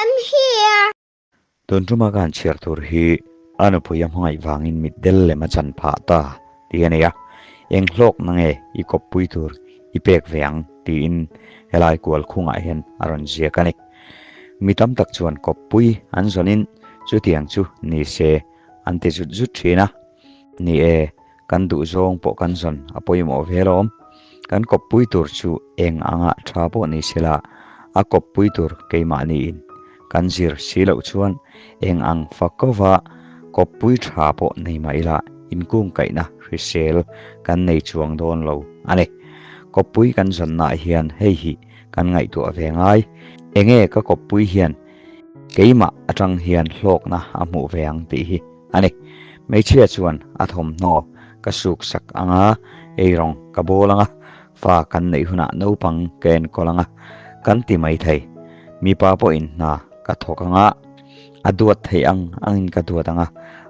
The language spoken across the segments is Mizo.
I'm here. Tun tuma ka han chhiar tur hi a nupui a hmangaih vangin mit del lem a chan phah ta tih a nei a, eng hlawkna nge i kawppui tur i pek ve ang tiin helai kual khungah hian a rawn ziak a ni. Mi tam tak chuan kawppui an zawnin chutiang chu ni se an ti zut zut thin a, ni e, kan duhzawng pawh kan zawn a pawimawh ve alawm. Kan kawppui tur chu eng anga tha pawh ni sela a kawppui tur keimahniin kan zir si loh chuan eng ang fakova kawppui tha pawh nei mah ila inkungkaihna hrisel kan nei chuang dawn lo a ni. Kawppui kan zawnnaah hian hei hi kan ngaihtuah ve ngai. Enge ka kawppui hian keimah atang hian hlawkna a hmuh ve ang tih hi a ni. Hmeichhia chuan a thawmhnaw ka suk sak ang a, eirawng ka bawl ang a, fa kan neih hunah naupang ka enkawl ang a, kan ti mai thei. Mipa pawhin hna ka thawk ang a, a duat theih ang angin ka duat ang a,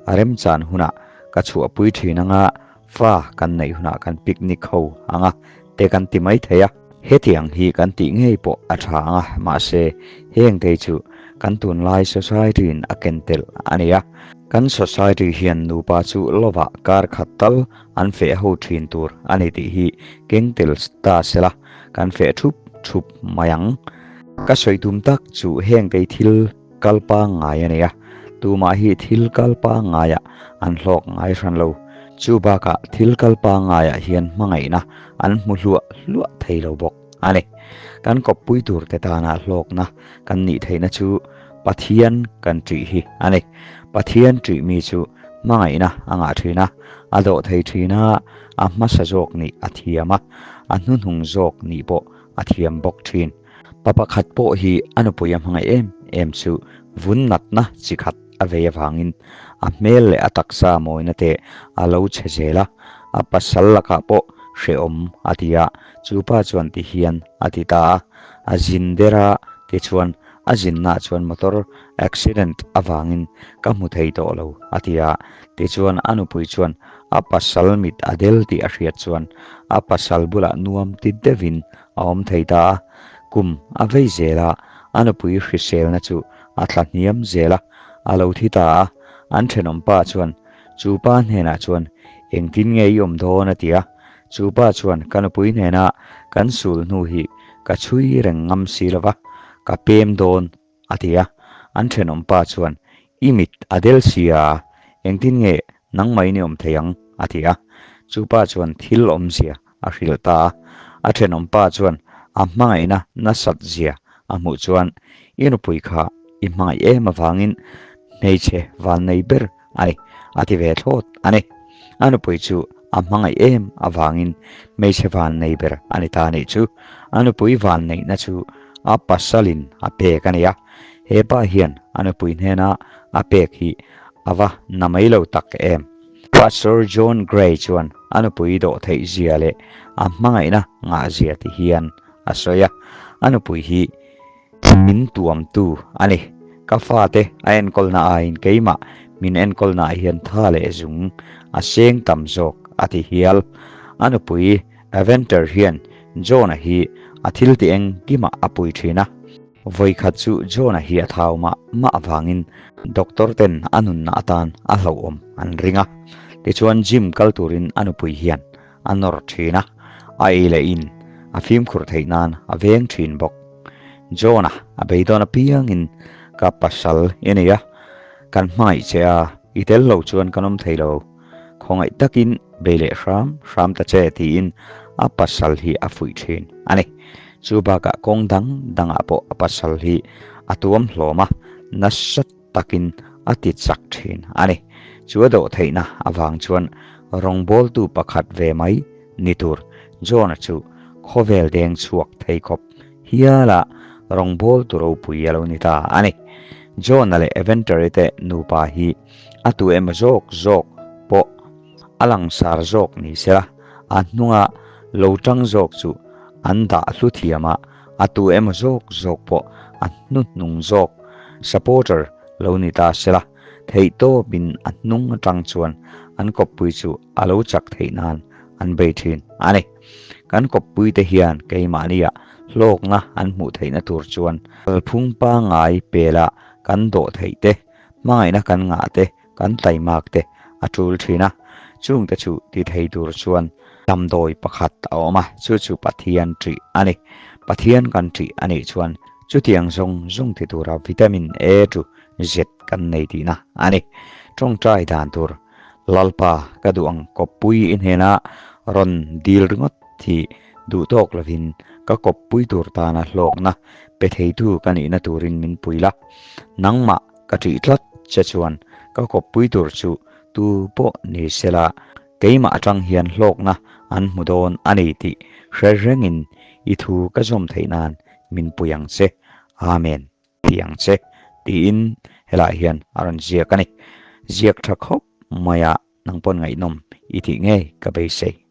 a remchan hunah ka chhuahpui thin ang a, fa kan neih hunah kan picnic ho ang a, te kan ti mai thei a. Hetiang hi kan tih ngei pawh a tha ang a, mahse heng te chu kan tunlai society in a ken telh a ni a. Kan society hian nupa chu lovah kar khat tal an feh ho thin tur a ni tih hi keng tel ta sela kan feh thup thup mai ang. Ka sawi tum tak chu heng te thil kal pangngai a ni a, tumah hi thil kal pangngaiah an hlawk ngai hran lo. Chu bakah thil kal pangngaiah hian hmangaihna an hmu hluah hluah thei lo bawk a ni. Kan kawppui turte tana hlawkna kan nih theihna chu Pathian kan ṭih hi a ni. Pathian ṭih mi chu hmangaihna a ngah ṭhin a, a dawh thei ṭhin a, a hmasa zawk nih a thiam a, a hnuhnung zawk nih pawh a thiam bawk ṭhin. Pa pakhat pawh hi a nupui a hmangaih em em chu vun natna chi khat a vei avangin a hmel leh a taksa mawina te a lo chhe zel a, a pasal lakah pawh hrehawm a ti a, chu pa chuan ti hian a ti ta a, a zin der a tichuan a zinnaah chuan motor accident avangin ka hmu thei tawh lo a ti a, tichuan a nupui chuan a pasal mit a del tih a hriat chuan a pasal bulah nuam ti deuhin a awm thei ta a, kum a vei zel a, a nupui hriselna chu a thla hniam zel a, a lo thi ta a, an thenawm pa chuan chu pa hnenah chuan engtin nge i awm dawn a ti a, chu pa chuan ka nupui hnena kan sul hnu hi ka chhui reng ngam si lova, ka pem dawn a ti a, an thenawm pa chuan i mit a del sia, engtin nge nangmah in i awm thei ang a ti a, chu pa chuan thil awmzia a hrilh ta a, a thenawm pa chuan a hmangaihna nasat zia a hmuh chuan i nupui kha i hmangaih em avangin hmeichhe vannei ber a ni a ti ve thlawt a ni. A nupui chu a hmangaih em avangin hmeichhe vannei ber a ni ta a nih chu. A nupui vanneihna chu a pasalin a pek a ni a, he pa hian a nupui hnena a pek hi a va na mai lo tak em. Pastor John Gray chuan a nupui dawh theih zia leh a hmangaihna ngah zia ti hian a sawi a, a nupui hi min tuamtu a ni. Ka fate a enkawlna aiin keimah min enkawlnaah hian tha leh zung a seng tam zawk a ti hial. A nupui Aventer hian John-a hi a thil ti engkimah a pui thin a. Vawikhat chu John-a hi a thau mah mah avangin doctor ten a nunna atan a hlauhawm an ring a. Tichuan gym kal turin a nupui hian a nawr thin a, a ei leh in a fimkhur theih nan a veng thin bawk. John-a a beidawn apiangin ka pasal i nei a, kan hmangaih che a, i tel lo chuan kan awm thei lo. Khawngaih takin bei leh hram hram ta che tiin a pasal hi a fuih thin a ni. Chu bakah kawng dang dangah pawh a pasal hi a tuam hlawm a, nasa takin a ti chak thin a ni. Chu a dawh theihna avang chuan rawngbawltu pakhat ve mai ni tur John-a chu khawvel deng chhuak thei khawp hiala rawngbawltu ropui a lo ni ta a ni. John-a leh Eventury te nupa hi a tu emaw zawk zawk pawh a langsar zawk ni sela, a hnunga lo tang zawk chu an dah hlu thiam a, a tu emaw zawk zawk pawh a hnuhnung zawk supporter lo ni ta sela, theihtawpin a hnung atang chuan an kawppui chu a lo chak theih nan an bei thin a ni. Kan kawppuite hian keimahnia. Hlawkna an hmuh theihna tur chuan kalphung pangngai pela kan dawh theih te, hmangaihna kan ngah te, kan taimak te a tul thin a. Chungte chu ti thei tur chuan damdawi pakhat a awm a, chu chu Pathian ṭih a ni. Pathian kan ṭih a nih chuan chutiang zawng zawng ti tura vitamin A to Z kan nei tihna a ni. Ṭawngṭai dan tur Lalpa ka duh ang kawppui i hnena rawn dil ringawt hi duh tawk lovin ka kawppui tur tana hlawkna pe theitu ka nihna turin min pui la. Nangmah ka ṭih tlat che chuan ka kawppui tur chu tu pawh ni sela keimah aṭang hian hlawkna an hmu dawn a ni tih hre rengin i thu ka zawm theih nan min pui ang che. Amen. Ti ang che, tiin helaiah hian a rawn ziak a ni. Ziak tha khawp mai a, nang pawn ngaihnawm i tih ngei ka beisei.